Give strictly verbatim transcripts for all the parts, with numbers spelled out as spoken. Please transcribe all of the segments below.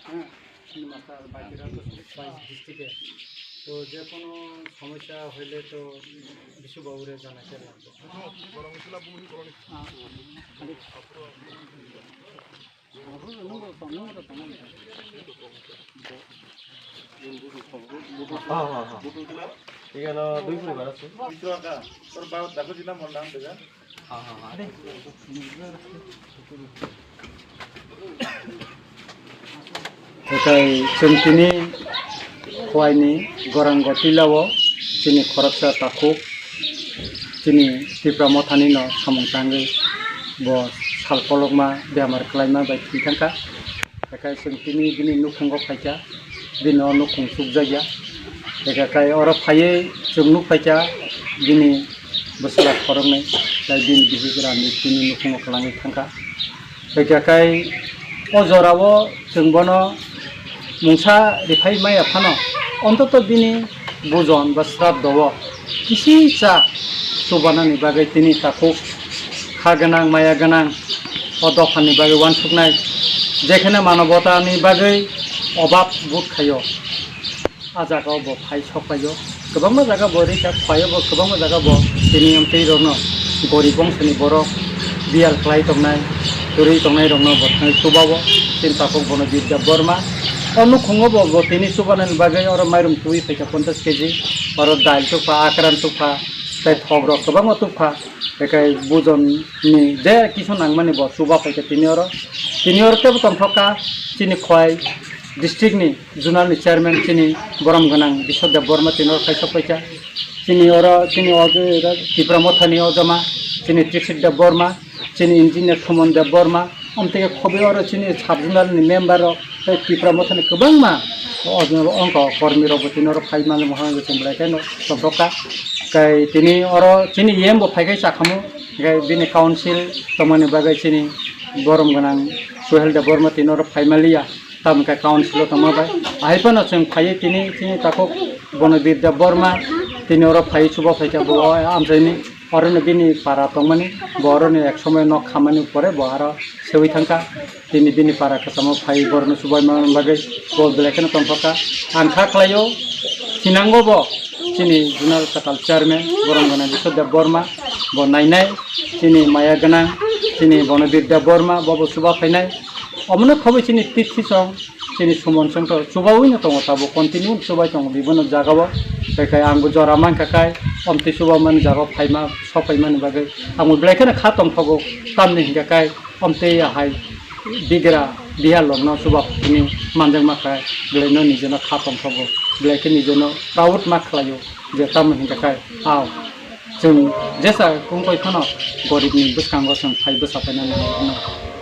হ্যাঁ, মাস্টার বাকিরা তো সব বাইশ ডিস্ট্রিক্টে। তো যে কোনো সমস্যা হইলে তো বিশু বাবুরে জানাতে লাগবে। হ্যাঁ। এখানে দুই পরিবার আছে। তোর বাবা দেখো দিলাম, বললাম, দেখা। Ekai chwng tini khuaini gorang gotila o chini khoroksa takhuk chini Tipra Mothani no samung tangwi bo sal kolokma bemar kwlaima bai thwi thangkha. Ekai chwng tini bini nukhungo phaikha, bini o nukhung chukjakya. Ekai oro phaiwi chwng nukphaikha bini bwsla khoroknwi, tei bini bihik rani tini nukhungo kwlangwi thangkha. Hwnkhe kai o jorao chwng bono mungsa riphai maya phano, ontoto bini bujon ba sraddho o kisi cha chubanani bagwi tini takhuk kha gwnang, maya gwnang o dophani bagwi uansuknai, jekheno manobotani bagwi obab but khaio. A jaga o bo phai sok paio. Kwbangma jaga bo rika phai o bo, kwbangma jaga bo tini amtwi rokno gorib bongsoni borok biyal khlai tongnai, kwrwi tongnai rokno bo thangwi chuba o. Chini takhuk bono Bidya Borma. O nukhungo bo, bo tini chubanani bagwi oro mairum tubui phaikha ponchash keji, oro dal tukpha, akran tukpha, tei thok rok kwbangma tukpha. Ekai bujon ni je kisu nangmani bo chuba phaikha tini oro. Tini oro tebo tongthokha chini Khowai district ni zonal ni chairman chini borom gwnang Biswa Debbarma tini oro khaisok phaikha. Chini oro chini o Tipra Mothani ojama chini Triksit Debbarma, chini engineer Thumon Debbarma, amtwi khe khobwi oro chini sub zonal ni member rok tei Tipra Mothani kwbangma o ojama ongkha kormi rok bo tini oro phai mani mohang chwng belai kheno tongthokha. Kai tini oro chini E M bo phaikhai chakhamu, kai bini council tongmani bagwi chini borom gwnang Suhel Debbarma tini oro phaimaliya, tamoni kai council o tongma bai. Ahai phano chwng phaiwi tini chini takhuk Bonobir Debbarma tini oro phaiwi chuba phaikha bo o amchaini. Orono bini para tongmani, bo oroni ek somoy nok khamani pore bo aro sewi thangkha. Tini bini para kwchamo phai borokno chubaima bagwi bo belai kheno tongthokha. Ang kha khlaio, thinango bo chini zonal kwtal chairman borom gwnang Biswa Debbarma bo nainai, chini maya gwnang, chini Bonobir Debbarma bo bo chuba phainai. Omono khobwi chini tithisong, chini Sumon songkha chubawi no tongo, tabuk continue chubai tongo bibino jagao. Tei khai angbo jora mankha khai, omtwi chubamani jagao phaima, sokphaimani bagwi angbo belai kheno kha tongthogo, tamni hinkha khai omtwi ahai bigra bihar lokno chuba hwnwi manjakma khai, belaino nijono kha tongthogo, belai khe nijono proud ma khlaio je tamo hinkha khai, ao. Chwng jesa kungkoi phano goribni bwskango chwng phai bwsa paina nango hwnwi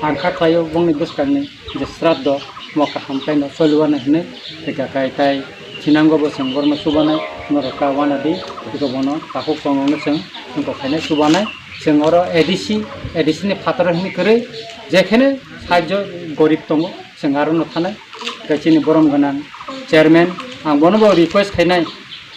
ang kha khlaio, bongni bwskangni je sraddho mo kaham khaino choliwano hwnwi thika khai, tai thinango bo chwng borokno chubanai, norok ta uanadi, eko bono takhuk tongrokno chwng wngkok khainai chubanai. Chwng oro A D C, A D C ni phataro hwnwi kwrwi, jekhene sahajjo gorib tongo, chwng arono thanai. Tei chini borom gwnang chairman, ang bono bo request khainai,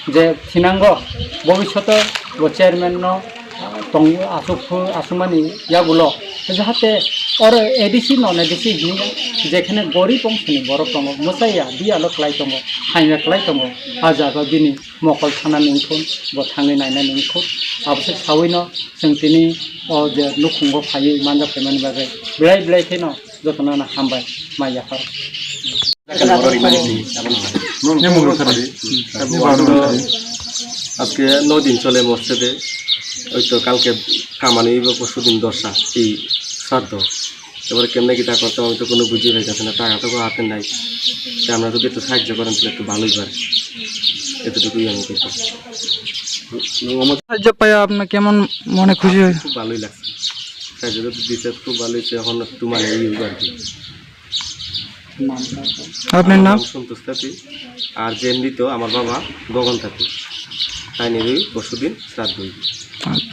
je thinango bobishoto bo chairman no, ah, tong asuk phu-, asukmani yagulo, jahate oro A D C non A D C hinwi jekhene gorib ongsoni borok tongo, mwchaya biyalo kwlai tongo, hamya kwlai tongo, a jaga bini mokol thanani wngkhu, bo thangwi nainani wngkhu. Abose sawino chwng tini o je nukhungo phaiwi manjak phaimani bagwi belai belai kheno jotono no hambai ma yaphar. আজকে নয় দিন চলে মসজিদে, ওই তো কালকে কামানি হইব পরশু দিন দশটা, এই শ্রাদ্ধ। এবারে কেমনে কিতা করতাম আমি তো কোনো বুঝি পাইতেছি না, টাকা তো হাতে নাই। তা আমরা যদি একটু সাহায্য করেন তাহলে একটু ভালোই পারে, এতটুকুই আমি বলতে পারি। সাহায্য পাইয়া আপনার কেমন মনে খুশি হয়েছে? খুব ভালোই লাগছে, সাহায্য তো দিছে, খুব ভালো হয়েছে। এখন একটু মানে ই হইব আর কি। আপনার নাম? নাম সন্তোষ তাঁতি। আর যে মৃত আমার বাবা গগন তাঁতি, তাই নিয়ে পরশু দিন শ্রাদ্ধ হইব। আচ্ছা।